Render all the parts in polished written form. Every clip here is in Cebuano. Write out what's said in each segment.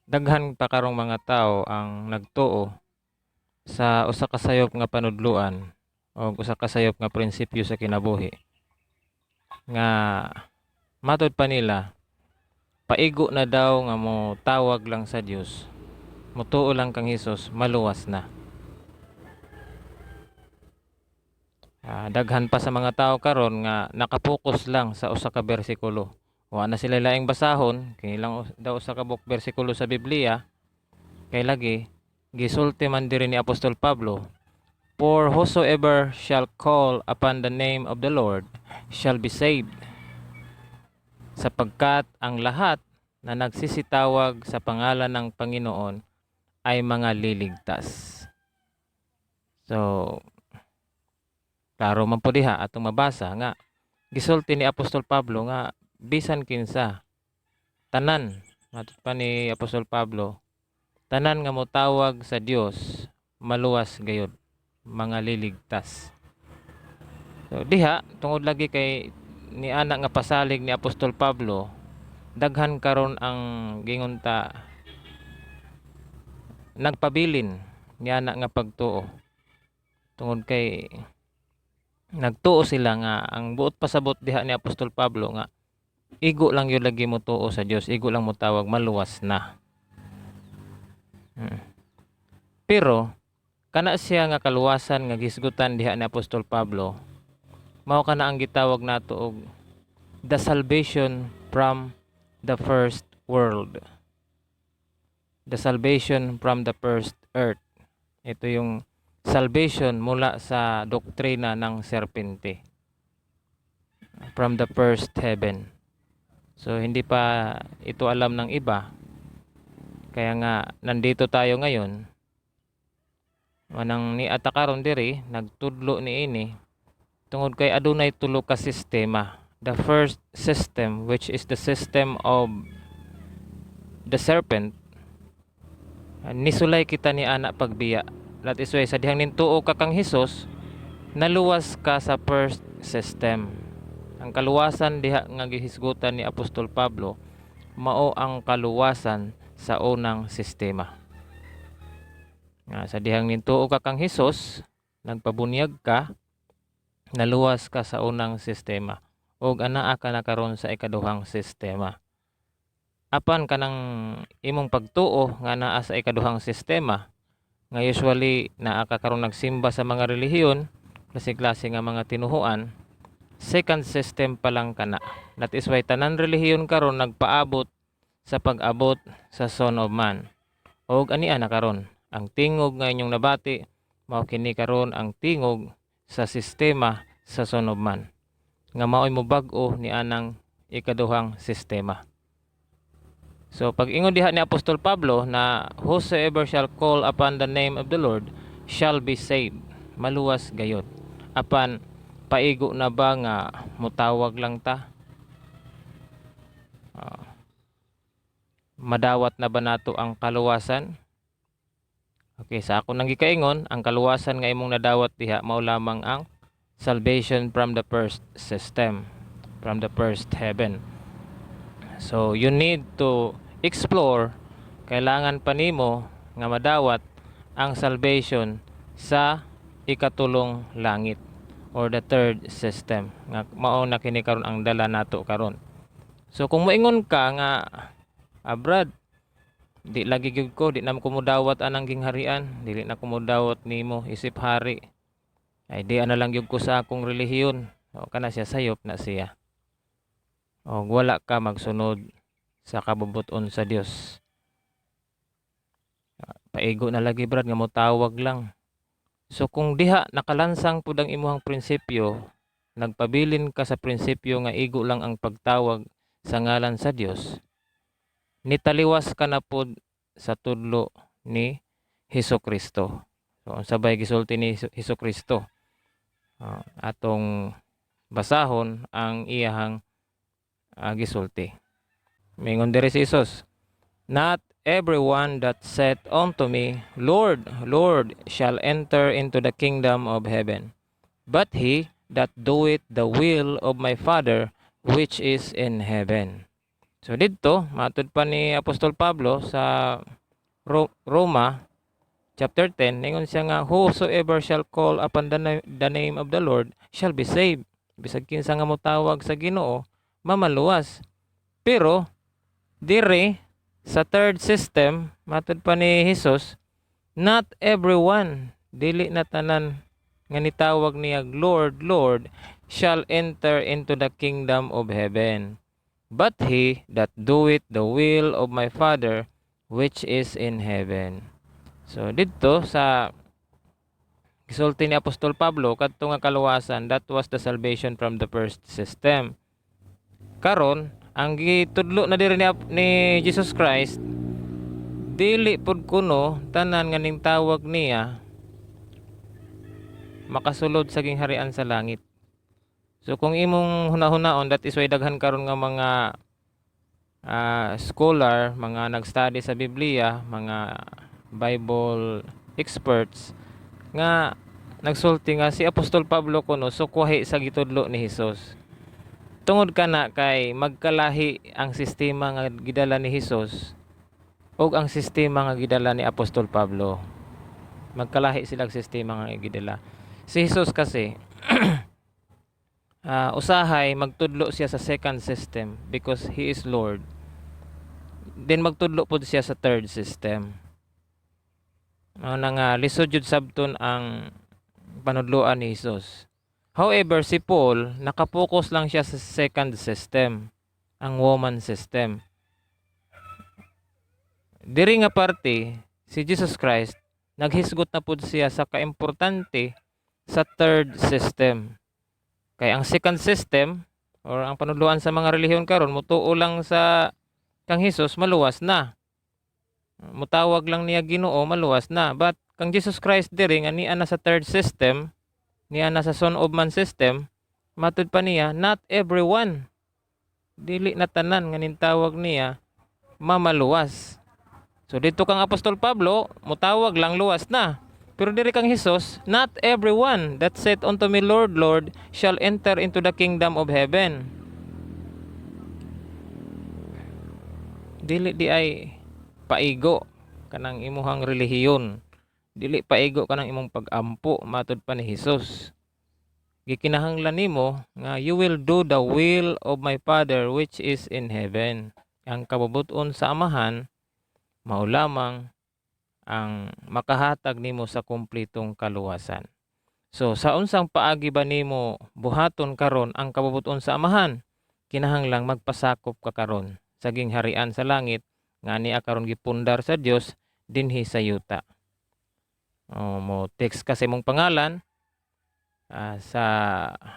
Daghan pa karong mga tawo ang nagtuo sa usa ka sayop nga panudloan o usa ka sayop nga prinsipyo sa kinabuhi nga matod pa nila, paigo na daw nga mo tawag lang sa Dios, motuo lang kang Hesus, maluwas na. Daghan pa sa mga tao karon nga nakapokus lang sa usa ka bersikulo. Wa na sila laing basahon, kini lang daw usa ka buok bersikulo sa Biblia, kay lagi gisulti man diri ni Apostol Pablo, "For whosoever shall call upon the name of the Lord shall be saved." Sapagkat ang lahat na nagsisitawag sa pangalan ng Panginoon ay mga liligtas. So, klaro man po diha atong mabasa nga gisulti ni Apostol Pablo nga bisan kinsa, tanan, matud pa ni Apostol Pablo, tanan nga motawag sa Dios maluwas gayud, mga liligtas. So diha, tungod lagi kay ni ana nga pasalig ni Apostol Pablo, daghan karon ang gingon ta nagpabilin ni ana nga pagtuo, tungod kay nagtuo sila nga ang buot pasabot diha ni Apostol Pablo nga igo lang yun lagi mo tuo sa Dios, igo lang mo tawag, maluwas na. Pero kana siya nga kaluwasan nga gisgutan diha ni Apostol Pablo, mao kana ang gitawag nato og the salvation from the first world, the salvation from the first earth. Ito yung salvation mula sa doktrina ng serpente, from the first heaven. So hindi pa ito alam ng iba. Kaya nga nandito tayo ngayon. Manang ni ata karon diri nagtudlo niini tungod kay adunay tulo ka sistema. The first system, which is the system of the serpent, nisulay kita ni ana pagbiya. That is why sa dihang nintuo ka kang Hesus, naluwas ka sa first system. Ang kaluwasan diha nga gihisgutan ni Apostol Pablo mao ang kaluwasan sa unang sistema. Nga sa dihang nintuo ka kang Hesus, nagpabunyag ka, naluwas ka sa unang sistema ug anaa ka na karon sa ikaduhang sistema. Apan kanang imong pagtuo nga naa sa ikaduhang sistema, nga usually naa ka karon nagsimba sa mga relihiyon, klase-klase nga mga tinuhuan, second system pa lang kana. That is why tanan relihiyon karon nagpaabot sa pag-abot sa Son of Man. Og ania na karon ang tingog nga inyong nabati, mao kini karon ang tingog sa sistema sa Son of Man nga maoy mobag-o ni anang ikaduhang sistema. So pag ingon diha ni Apostol Pablo na "Whosoever shall call upon the name of the Lord shall be saved," maluwas gayod. Apan paigo na ba nga mutawag lang ta? Madawat na ba nato ang kaluwasan? Okay, sa ako nang gikaingon, ang kaluwasan nga imong nadawat diha mao lamang ang salvation from the first system, from the first heaven. So you need to explore, kailangan pa nimo nga madawat ang salvation sa ikatulong langit or the third system nga mao na kini karon ang dala nato karon. So kung moingon ka nga, "Ah, Brad, di lagi gyud ko, di na ko modawat anang gingharian, dili na ko modawat nimo isip hari. Ay, di ana lang gyud ko sa akong relihiyon." O kana siya, sayop na siya. O wala ka magsunod sa kabubut-on sa Dios. "Paigo na lagi, Brad, nga motawag lang." So kung diha nakalansang pud ang imuhang prinsipyo, nagpabilin ka sa prinsipyo nga igo lang ang pagtawag sa ngalan sa Dios, nitaliwas ka na pod sa tudlo ni Hesus Kristo. So unsa bay gisulti ni Hesus Kristo? Atong basahon ang iyahang gisulti. Mingon diri si Jesus, "Not everyone that saith unto me, 'Lord, Lord,' shall enter into the kingdom of heaven, but he that doeth the will of my Father which is in heaven." So didto, matud pa ni Apostol Pablo sa Roma chapter 10, ningon siya nga, "Whosoever shall call upon the name of the Lord shall be saved." Bisag kinsa nga motawag sa Ginoo, mamaluwas. Pero dire sa third system, matud pa ni Jesus, not everyone, dili na tanan nga nitawag niya "Lord, Lord" shall enter into the kingdom of heaven, but he that doeth the will of my Father which is in heaven. So didto sa gisulti ni Apostol Pablo, kadto nga kaluwasan, that was the salvation from the first system. Karon, ang gitudlo na diri ni Jesus Christ, dili pud kuno tanan nga ning tawag niya makasulod sa gingharian sa langit. So kung imong hunahunaon, that is why daghan karon nga mga scholar, mga nag-study sa Biblia, mga Bible experts nga nagsulti nga si Apostol Pablo kuno sukwahi sa gitudlo ni Hesus. Tungod kana kay magkalahi ang sistema nga gidala ni Hesus ug ang sistema nga gidala ni Apostol Pablo. Magkalahi sila sistema nga gidala. Si Jesus kasi usahay magtudlo siya sa second system because he is Lord. Then magtudlo pod siya sa third system. Mao na nga lisod jud sabton ang panudloan ni Jesus. However, si Paul, nakapokus lang siya sa second system, ang woman system. Diri nga parte, si Jesus Christ, naghisgot na pud siya sa kaimportante sa third system. Kay ang second system or ang panudloan sa mga relihiyon karon, mutuo lang sa kang Hesus, maluwas na. Mutawag lang niya Ginoo, maluwas na. But kang Jesus Christ diri nga niya na sa third system, niya na sa Son of Man system, matud pa niya, not everyone, dili na tanan nga nintawag niya mamaluwas. So didto kang Apostol Pablo, mutawag lang, luwas na. Pero diri kang Hesus, not everyone that said unto me, "Lord, Lord," shall enter into the kingdom of heaven. Dili diay paigo kanang imuhang relihiyon. Dili paigo kanang imong pag-ampo, matud pa ni Hesus. Gikinahanglan nimo nga you will do the will of my Father which is in heaven. Ang kabubut-on sa Amahan mao lamang ang makahatag nimo sa kumpletong kaluwasan. So sa unsang paagi ba nimo buhaton karon ang kabubut-on sa Amahan? Kinahanglang magpasakop ka karon sa gingharian sa langit nga niya karon gipundar sa Dios dinhi sa yuta. O, mo text ka sa imong pangalan sa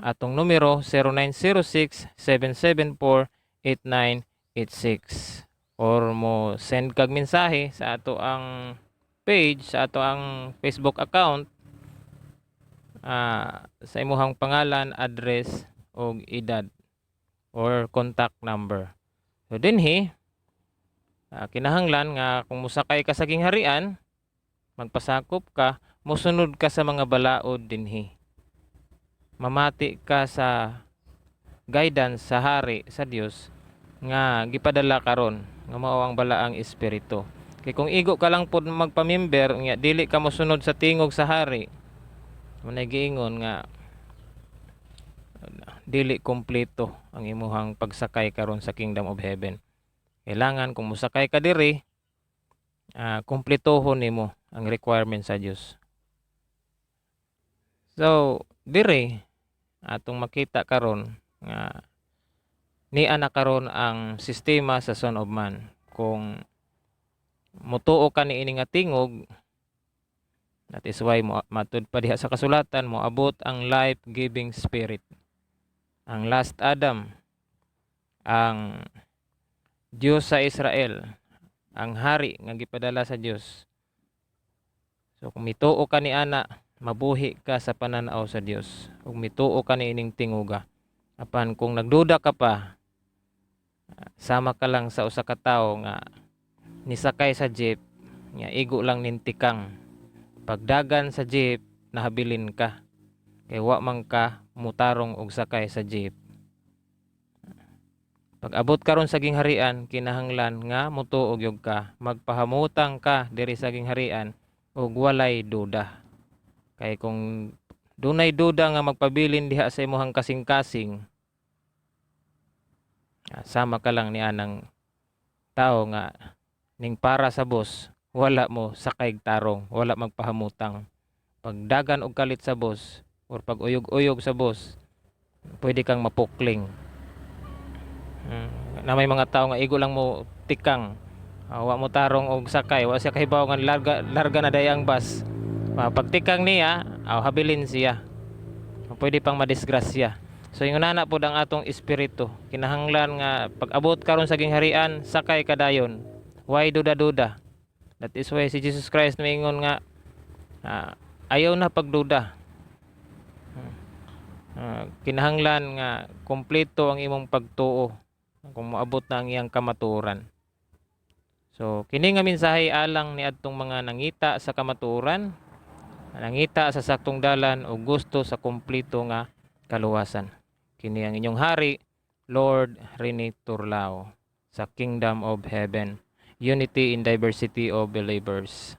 atong numero 0906 774 8986 or mo send kag mensahe sa ato ang page, sa ato ang Facebook account, sa imuhang pangalan, address ug edad or contact number. So dinhi kinahanglan nga kung mosakay ka sa gingharian, magpasakop ka, mosunod ka sa mga balaod dinhi. Mamati ka sa guidance sa hari sa Dios nga gipadala karon nga mao ang balaang espiritu. Kay kung igo ka lang pod magpamember nga dili ka mosunod sa tingog sa hari, mao giingon nga dili kompleto ang imuhang pagsakay karon sa kingdom of heaven. Kailangan kung mosakay ka diri, kumpletohon nimo ang requirement sa Dios. So, diri atong makita karon nga niya na karon ang sistema sa Son of Man. Kung mutuo ka niini nga tingog, that is why mo matud pa diha sa kasulatan, moabot ang life-giving spirit. Ang last Adam, ang Dios sa Israel, ang hari nga gipadala sa Dios. So kung mituo ka ni ana, mabuhi ka sa pananaw sa Dios. Kung mituo ka niining tinguga. Apan kung nagduda ka pa, sama ka lang sa usa ka tawo nga nisakay sa jeep nga igo lang nintikang. Pagdagan sa jeep, nahabilin ka. Kay wa man ka mutarong og sakay sa jeep. Pag abot karon sa gingharian, kinahanglan nga mutuo gyud ka, magpahamutang ka diri sa gingharian ug walay duda. Kay kung dunay duda nga magpabilin diha sa imong kasing-kasing, sama ka lang ni anang tao nga ning para sa bus, wala mo sakay tarong, wala magpahamutang. Pagdagan og kalit sa bus or pag uyog-uyog sa bus, pwede kang mapukling. Na may mga tao nga igo lang mo tikang. Wa mo tarong og sakay, wa siya kahibaw nga larga larga na day ang bus. Pagtikang niya, habilin siya. Pwede pang madisgrasya. So ingon ana pod ang atong espiritu. Kinahanglan nga pag abot karon sa gingharian, sakay ka dayon. Why duda-duda? That is why si Jesus Christ miingon nga ayaw na pagduda. Kinahanglan nga kompleto ang imong pagtuo kung moabot na ang iyang kamatuoran. So kini nga mensahe alang ni adtong mga nangita sa kamatuoran, nangita sa saktong dalan o gusto sa kumpleto nga kaluwasan. Kini ang inyong hari, Lord Rene Turlao, sa Kingdom of Heaven. Unity in diversity of believers.